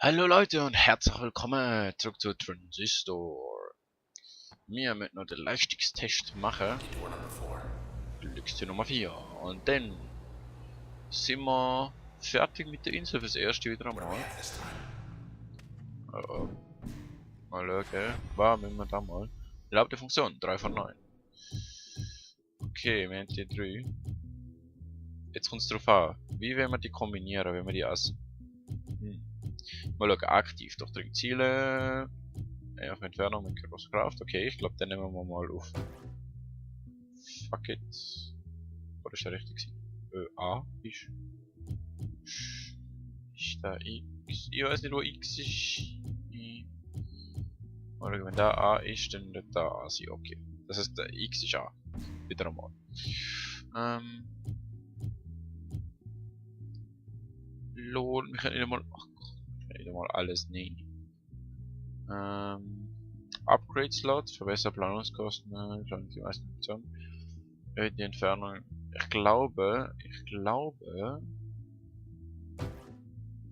Hallo Leute und herzlich willkommen zurück zu Transistor. Wir müssen noch den Leistungstest machen. Glückste Nummer 4. Und dann sind wir fertig mit der Insel fürs erste wieder einmal. Mal schauen. Was müssen wir da mal? Erlaubte Funktion, 3 von 9. Okay, wir haben die 3. Jetzt kommt es darauf an, wie wollen wir die kombinieren, wenn wir die essen. Mal schauen, aktiv durchdringen Ziele. Auf Entfernung mit großer Kraft. Okay, ich glaube, dann nehmen wir mal auf. Fuck it. Oder ist der richtig? A ist. Ist da X? Ich weiß nicht, wo X ist. Oder wenn da A ist, dann wird da A sein. Okay. Das heißt, der X ist A. Wieder einmal. Lol, wir können nicht mal. Ach Gott, wir können nicht mal alles nehmen. Upgrade Slots, verbessert Planungskosten, schon die meisten Funktionen. Die Entfernung. Ich glaube,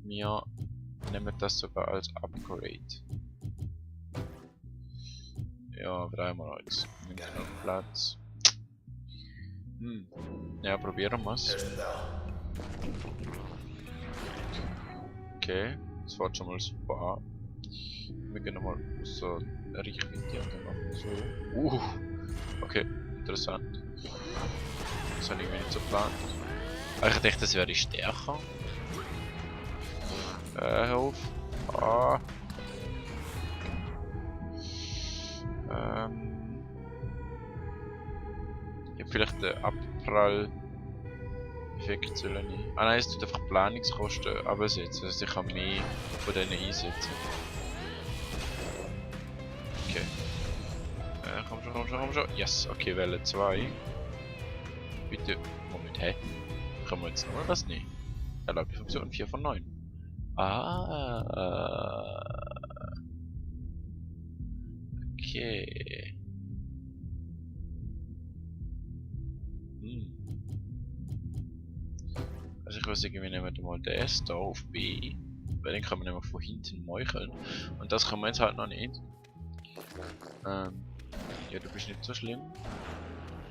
wir nehmen das sogar als Upgrade. Ja, dreimal jetzt. Nimmt noch Platz. Ja, probieren wir es. Okay, das fährt schon mal super an. Wir gehen nochmal so Richtung und dann machen wir so. Okay, interessant. Das habe ich mir nicht so geplant. Aber ich dachte, das wäre stärker. Hör auf. Ich habe vielleicht den Abprall-Effekt sollen nicht. Ah nein, es tut einfach Planungskosten absetzen. Also ich kann mehr von denen einsetzen. Okay. Komm schon. Yes, okay, Welle 2. Bitte. Moment, hä? Können wir jetzt nur das nehmen? Erlaubte Funktion 4 von 9. Okay. Also ich weiß nicht, wir nehmen mal das da auf B. Weil den kann man nämlich von hinten meucheln. Und das kann man jetzt halt noch nicht. Ja, du bist nicht so schlimm.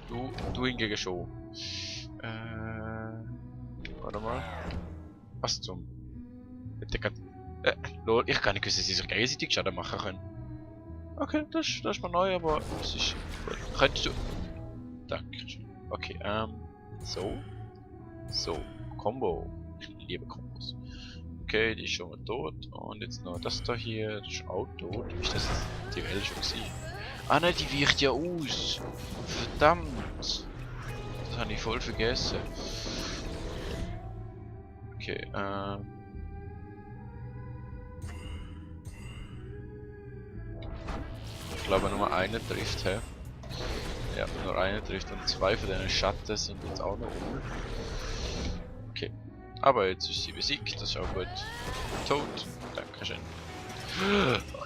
Du hingegen schon. Warte mal. Was zum? Lol, ich kann nicht wissen, dass sie sich gegenseitig Schaden machen können. Okay, das ist mal neu, aber es ist gut. Könntest du. Dankeschön. Okay, So. Combo. Ich liebe Kombos. Okay, die ist schon mal tot. Und jetzt noch das da hier. Das ist auch tot. Ist das die Welle schon gewesen? Ah ne, die weicht ja aus. Verdammt. Das habe ich voll vergessen. Okay, ich glaube nur eine trifft, hä? Ja, nur eine trifft und 2 von denen Schatten sind jetzt auch noch um. Okay. Aber jetzt ist sie besiegt, das ist auch gut. Tot. Dankeschön.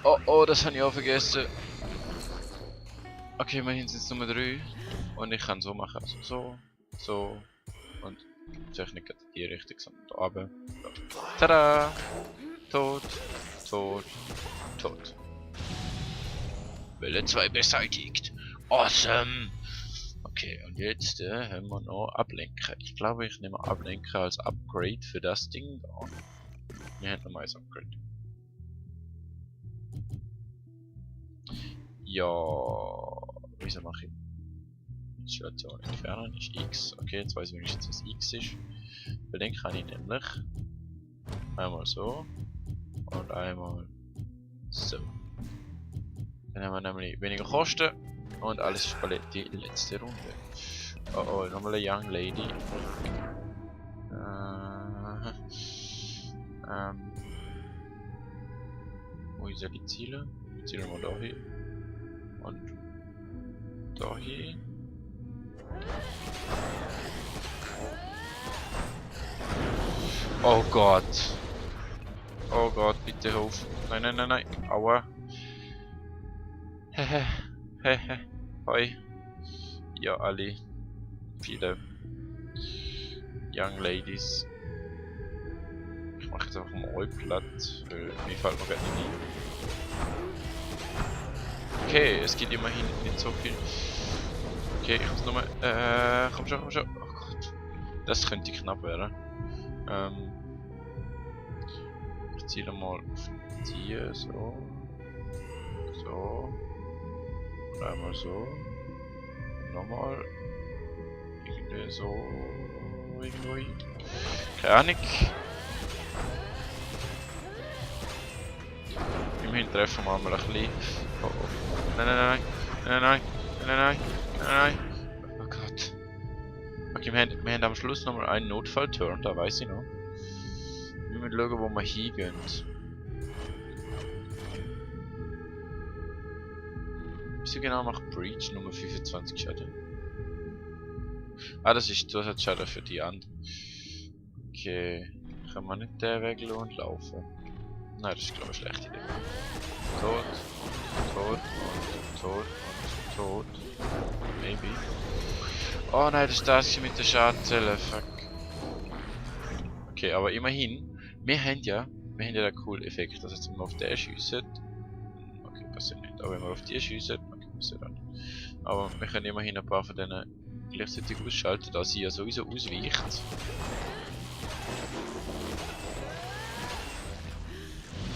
Oh, das habe ich auch vergessen. Okay, immerhin sind es Nummer 3. Und ich kann so machen. Also so. Und natürlich nicht in die Richtung, sondern da oben. Tada! Tot. Welle 2 beseitigt. Awesome! Okay, und jetzt haben wir noch Ablenken. Ich glaube, ich nehme Ablenken als Upgrade für das Ding da. Wir hätten nochmal ein Upgrade. Ja, wieso mache ich Situation entfernen? Ist X. Okay, jetzt weiß ich wenigstens, was X ist. Für den kann ich nämlich einmal so und einmal so. Dann haben wir nämlich weniger Kosten und alles ist bald die letzte Runde. Oh, nochmal eine Young Lady. Wo ist ja die Ziele? Die Ziele mal da hin. Und da hin. Oh Gott. Oh Gott, bitte auf. Nein. Aua. Hehe. Hoi. Ja, alle. Viele Young Ladies. Ich mache jetzt einfach mal euch platt. Mir fällt mir gerade nicht ein. Okay, es geht immerhin nicht so viel. Okay, ich muss nochmal. Komm schon, komm schon. Oh Gott. Das könnte knapp werden. Ich ziele mal auf die so. So. Und einmal so. Und nochmal. Irgendwie so. Irgendwo hin. Keine Ahnung. Immerhin treffen wir mal ein bisschen. Oh, oh. Nein, nein, nein. Nein, nein, nein, nein, nein, nein. Oh Gott. Okay, wir haben am Schluss nochmal einen Notfall-Turn, da weiß ich noch. Wir müssen schauen, wo wir hingehen. Wieso genau macht Breach Nummer 25 Schaden? Ah, das ist Zusatzschaden für die anderen. Okay. Kann man nicht den Weg und laufen? Nein, das ist glaube ich eine schlechte Idee. Tot. Tot und tot und tot. Maybe. Oh nein, das ist das mit der Schadenzelle. Fuck. Okay, aber immerhin. Wir haben ja den coolen Effekt, dass jetzt wenn wir auf den schiessen. Okay, passiert nicht. Aber wenn wir auf die schiessen, okay, passiert auch nicht. Aber wir können immerhin ein paar von denen gleichzeitig ausschalten, da sie ja sowieso ausweicht.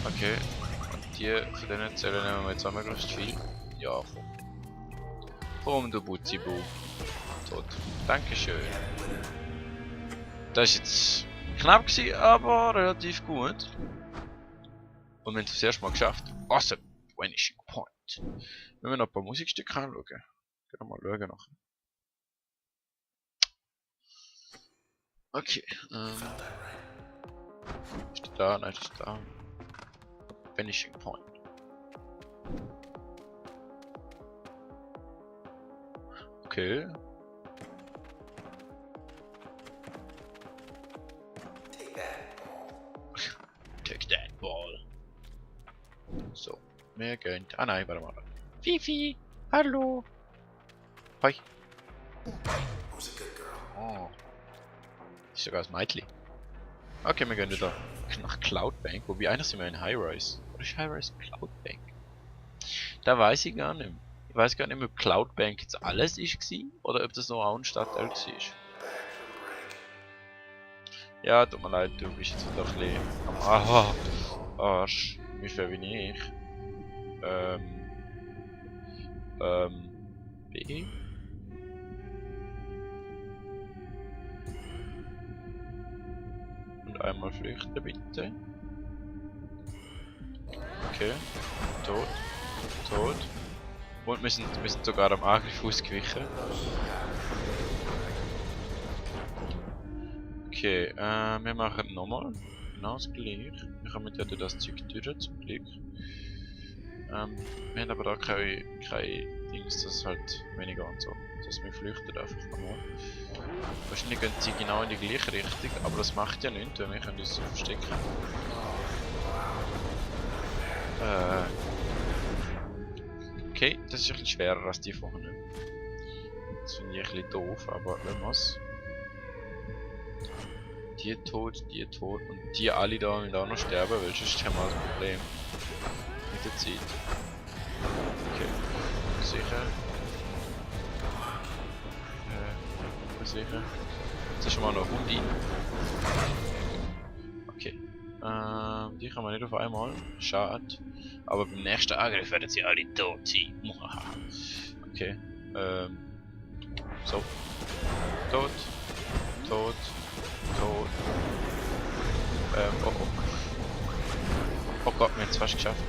Okay, und die von denen Zellen nehmen wir jetzt auch möglichst viel. Ja, komm. Komm, du Butzibu. Tot. Dankeschön. Das ist jetzt knapp gewesen, aber relativ gut. Und wir haben es das erste Mal geschafft. Awesome. Vanishing Point. Wenn wir noch ein paar Musikstücke anschauen. Gehen wir mal schauen noch. Okay. Ist die da? Nein, ist die da. Vanishing Point. Okay. Take that ball. So. Mehr gehen. Ah nein, warte mal. Fifi! Hallo! Hi! Oh. Ist sogar das Meitli. Okay, wir gehen wieder nach Cloudbank. Wobei einer sind wir in High-Rise. Oder ist High-Rise Cloudbank? Da weiß ich gar nicht mehr. Ich weiß gar nicht mehr, ob Cloudbank jetzt alles war oder ob das noch auch ein Stadtteil war. Ja, tut mir leid, du bist jetzt wieder ein bisschen am Arsch. Wie viel wie ich? B? Und einmal flüchten bitte. Okay. Tot. Tot. Und wir sind sogar am Angriff ausgewichen. Okay, wir machen nochmal. Genau das gleiche. Wir kommen ja durch das Zeug durch zum Glück. Wir haben aber da keine Dings, das ist halt weniger und so. Das heißt, wir flüchten einfach nochmal. Wahrscheinlich gehen sie genau in die gleiche Richtung, aber das macht ja nichts, weil wir können uns so verstecken. Okay, das ist ein bisschen schwerer als die vorne. Das finde ich ein bisschen doof, aber wenn wir's. Die tot und die alle da müssen auch noch sterben, weil sonst haben wir ein Problem mit der Zeit. Okay, sicher. Sicher. Jetzt ist schon mal noch Hundi. Okay. Die kann man nicht auf einmal. Schade. Aber beim nächsten Angriff werden sie alle tot sein. Okay. So. Tot. Tot. Tot. Oh oh. Oh Gott, wir haben es fast geschafft.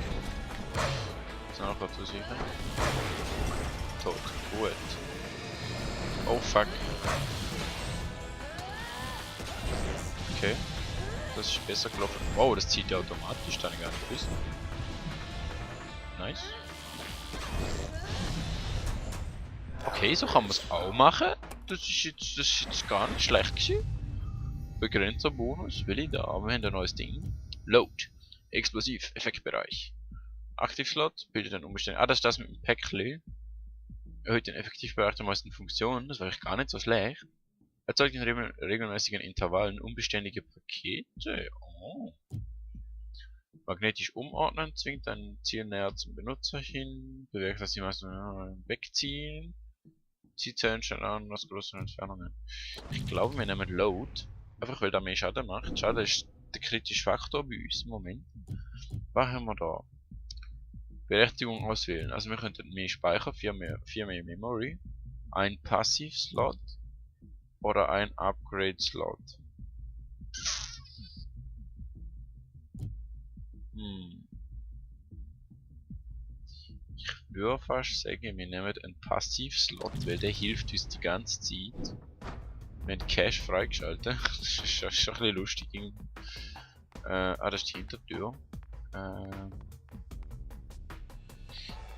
Ist noch kurz zu sicher. Tot. Gut. Oh fuck. Okay. Das ist besser gelaufen. Wow, das zieht ja automatisch, dann gar nicht wissen. Nice. Okay, so kann man es auch machen. Das ist jetzt gar nicht schlecht gewesen. Begrenzter Bonus, will ich da, aber wir haben ein neues Ding. Load. Explosiv, Effektbereich. Aktivslot, bildet ein Umstände. Ah, das ist das mit dem Päckchen. Erhöht den Effektivbereich der meisten Funktionen, das war echt gar nicht so schlecht. Erzeugt in regelmäßigen Intervallen unbeständige Pakete. Oh. Magnetisch umordnen, zwingt ein Ziel näher zum Benutzer hin, bewirkt, dass die meisten wegziehen, zieht Zellen schnell an aus größeren Entfernungen. Ich glaube, wir nehmen Load, einfach weil der mehr Schaden macht. Schaden ist der kritische Faktor bei uns im Moment. Was haben wir da? Berechtigung auswählen. Also wir könnten mehr Speicher, 4 mehr Memory, ein Passiv-Slot oder ein Upgrade-Slot. Ich würde fast sagen, wir nehmen einen Passiv-Slot, weil der hilft uns die ganze Zeit. Wir haben Cache freigeschaltet. Das ist schon ein bisschen lustig. Das ist die Hintertür.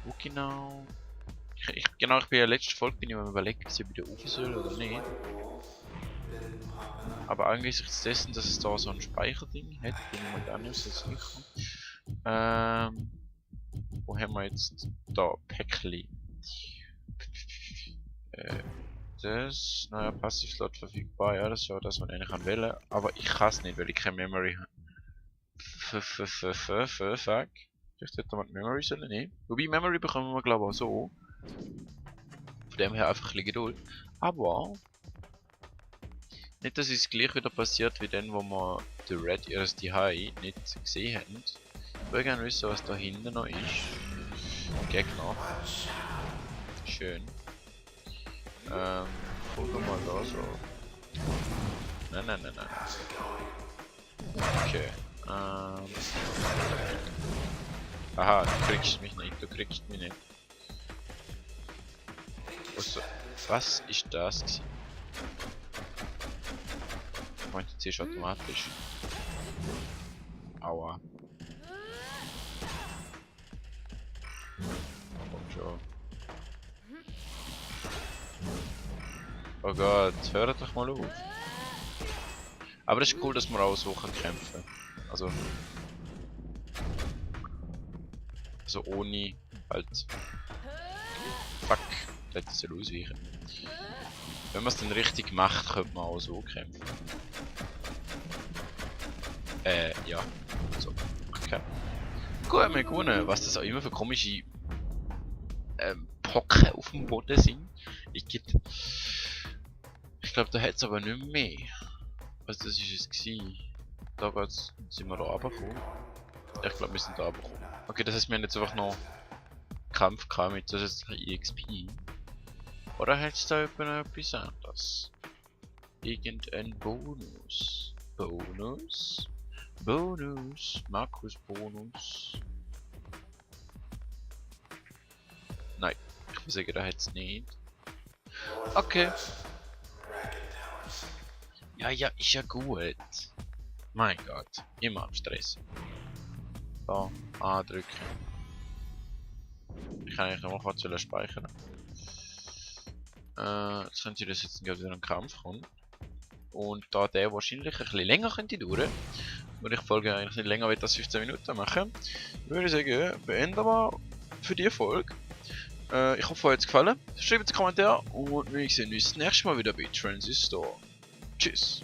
Wo genau? Ich bin in der letzten Folge am überlegen, ob ich wieder rauf soll oder nicht. Aber angesichts dessen, dass es da so ein Speicherding hat, bin ich mir gar nicht so sicher. Wo haben wir jetzt da? Päckli. Das, naja, Passivslot verfügbar, ja, das ist ja das, was ich eigentlich an wählen. Aber ich kann es nicht, weil ich keine Memory habe. Fuck. Vielleicht hätte man Memory sollen nehmen. Wobei Memory bekommen wir glaube ich auch so. Von dem her einfach ein bisschen Geduld. Aber nicht, dass es gleich wieder passiert wie dann, wo wir The Red ihres DHI nicht gesehen haben. Ich will gerne wissen, was da hinten noch ist. Gegner. Schön. Gucken wir mal da so. Nein. Okay. Aha, du kriegst mich nicht, Was ist das gewesen? Ich meinte, jetzt ist automatisch. Aua. Komm schon. Oh Gott, hört doch mal auf. Aber das ist cool, dass wir auch so kämpfen können. Also ohne halt. Fuck, das hätte soll ausweichen. Wenn man es dann richtig macht, könnte man auch so kämpfen. Ja. So. Okay. Gut, haben wir gewonnen. Was das auch immer für komische Pocken auf dem Boden sind. Ich glaube, da hätte es aber nicht mehr. Also das ist es gewesen. Da geht's. Sind wir da runtergekommen? Ja, ich glaube, wir sind da runtergekommen. Okay, das heißt, wir haben jetzt einfach noch Kampf gehabt mit zusätzlichen EXP. Oder hätte es da etwas anderes? Irgendein Bonus. Markus Bonus. Nein, ich muss sagen, da hätte es nicht. Okay. Ja, ist ja gut. Mein Gott, immer am Stress. So, A drücken. Ich kann eigentlich noch was speichern. Jetzt könnte das jetzt wieder ein Kampf kommen. Und da der wahrscheinlich ein bisschen länger könnte dauern, und ich Folge eigentlich nicht länger als 15 Minuten machen, würde ich sagen, beenden wir für die Folge. Ich hoffe, euch hat es gefallen. Schreibt einen Kommentar und wir sehen uns das nächste Mal wieder bei Transistor. Tschüss.